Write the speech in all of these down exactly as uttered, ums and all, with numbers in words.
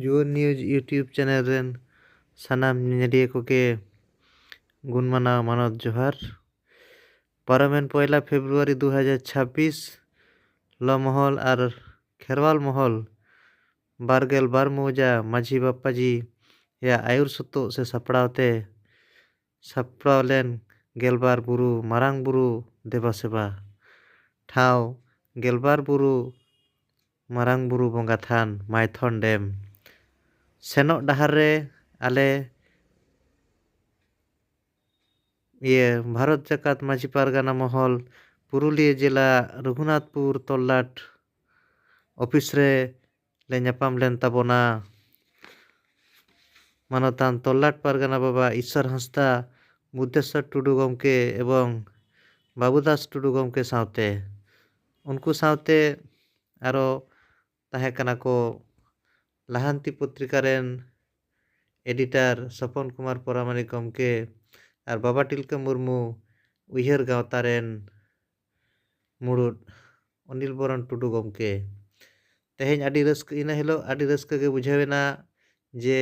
ᱡᱩᱣᱟᱹᱱ news YouTube channel ᱨᱮᱱ ᱥᱟᱱᱟᱢ ᱧᱮᱧᱮᱞᱤᱭᱟᱹ ᱠᱚᱜᱮ ᱜᱩᱱ ᱢᱟᱱᱟᱣ ᱢᱟᱱᱚᱛ ᱡᱚᱦᱟᱨ᱾ ᱯᱟᱨᱚᱢᱮᱱ ᱯᱚᱭᱞᱟ ᱯᱷᱮᱵᱽᱨᱩᱣᱟᱨᱤ ᱫᱩ ᱦᱟᱡᱟᱨ ᱪᱷᱟᱵᱵᱤᱥ ᱞᱚ ᱢᱚᱦᱚᱞ ᱟᱨ ᱠᱷᱮᱨᱣᱟᱞ ᱢᱚᱦᱚᱞ ᱵᱟᱨᱜᱮᱞ ᱵᱟᱨ ᱢᱚᱣᱡᱟ ᱢᱟᱹᱡᱷᱤ ᱵᱟᱯᱟᱡᱤ ᱭᱟᱜ ᱟᱹᱭᱩᱨ ᱥᱩᱛᱩᱜ ᱥᱮ ᱥᱟᱯᱲᱟᱣ ᱛᱮ ᱥᱟᱯᱲᱟᱣ ᱞᱮᱱ ᱜᱮᱞᱵᱟᱨ ᱵᱩᱨᱩ ᱢᱟᱨᱟᱝ ᱵᱩᱨᱩ ᱫᱮᱵᱟ ᱥᱮᱵᱟ ᱴᱷᱟᱶ ᱜᱮᱞᱵᱟᱨ ᱵᱩᱨᱩ ᱢᱟᱨᱟᱝ ᱵᱩᱨᱩ ᱵᱚᱸᱜᱟ ᱛᱷᱟᱱ ᱢᱟᱭᱛᱷᱚᱱ ᱰᱮᱢ ᱥᱮᱱᱚᱜ ᱰᱟᱦᱟᱨ ᱨᱮ ᱟᱞᱮ ᱤᱭᱟᱹ ᱵᱷᱟᱨᱚᱛ ᱡᱟᱠᱟᱛ ᱢᱟᱹᱡᱷᱤ ᱯᱟᱨᱜᱟᱱᱟ ᱢᱚᱦᱚᱞ ᱯᱩᱨᱩᱞᱤᱭᱟᱹ ᱡᱮᱞᱟ ᱨᱚᱜᱷᱩᱱᱟᱛᱷᱯᱩᱨ ᱛᱚᱞᱞᱟᱴ ᱚᱯᱷᱤᱥ ᱨᱮ ᱞᱮ ᱧᱟᱯᱟᱢ ᱞᱮᱱ ᱛᱟᱵᱚᱱᱟ᱾ ᱢᱟᱱᱚᱛᱟᱱ ᱛᱚᱞᱞᱟᱴ ᱯᱟᱨᱜᱟᱱᱟ ᱵᱟᱵᱟ ᱤᱥᱥᱚᱨ ᱦᱟᱸᱥᱫᱟ, ᱵᱩᱫᱽᱫᱷᱮᱥᱥᱚᱨ ᱴᱩᱰᱩ ᱜᱚᱢᱠᱮ ᱮᱵᱚᱝ ᱵᱟᱵᱩᱫᱟᱥ ᱴᱩᱰᱩ ᱜᱚᱢᱠᱮ ᱥᱟᱶᱛᱮ ᱩᱱᱠᱩ ᱥᱟᱶᱛᱮ ᱟᱨᱚ ᱛᱟᱦᱮᱸ ᱠᱟᱱᱟ ᱠᱚ ᱞᱟᱦᱟᱱᱛᱤ ᱯᱚᱛᱨᱤᱠᱟ ᱨᱮᱱ ᱮᱰᱤᱴᱟᱨ ᱥᱚᱯᱚᱱ ᱠᱩᱢᱟᱨ ᱯᱚᱨᱟᱢᱟᱱᱤᱠ ᱜᱚᱢᱠᱮ ᱟᱨ ᱵᱟᱵᱟ ᱛᱤᱞᱠᱟᱹ ᱢᱩᱨᱢᱩ ᱩᱭᱦᱟᱹᱨ ᱜᱟᱶᱛᱟ ᱨᱮᱱ ᱢᱩᱲᱩᱫ ᱚᱱᱤᱞ ᱵᱚᱨᱚᱱ ᱴᱩᱰᱩ ᱜᱚᱢᱠᱮ᱾ ᱛᱮᱦᱮᱧ ᱟᱹᱰᱤ ᱨᱟᱹᱥᱠᱟᱹ, ᱤᱱᱟᱹ ᱦᱤᱞᱳᱜ ᱟᱹᱰᱤ ᱨᱟᱹᱥᱠᱟᱹ ᱜᱮ ᱵᱩᱡᱷᱟᱹᱣ ᱮᱱᱟ ᱡᱮ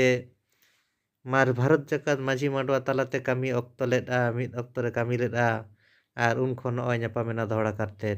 ᱢᱟᱨ ᱵᱷᱟᱨᱚᱛ ᱡᱟᱠᱟᱛ ᱢᱟᱹᱡᱷᱤ ᱢᱟᱰᱣᱟ ᱛᱟᱞᱟᱛᱮ ᱠᱟᱹᱢᱤ ᱚᱠᱛᱚ ᱞᱮᱫᱼᱟ, ᱢᱤᱫ ᱚᱠᱛᱚ ᱨᱮ ᱠᱟᱹᱢᱤ ᱞᱮᱫᱼᱟ, ᱟᱨ ᱩᱱ ᱠᱷᱚᱱ ᱱᱚᱜᱼᱚᱭ ᱧᱟᱯᱟᱢ ᱮᱱᱟ ᱫᱚᱦᱲᱟ ᱠᱟᱨᱛᱮ᱾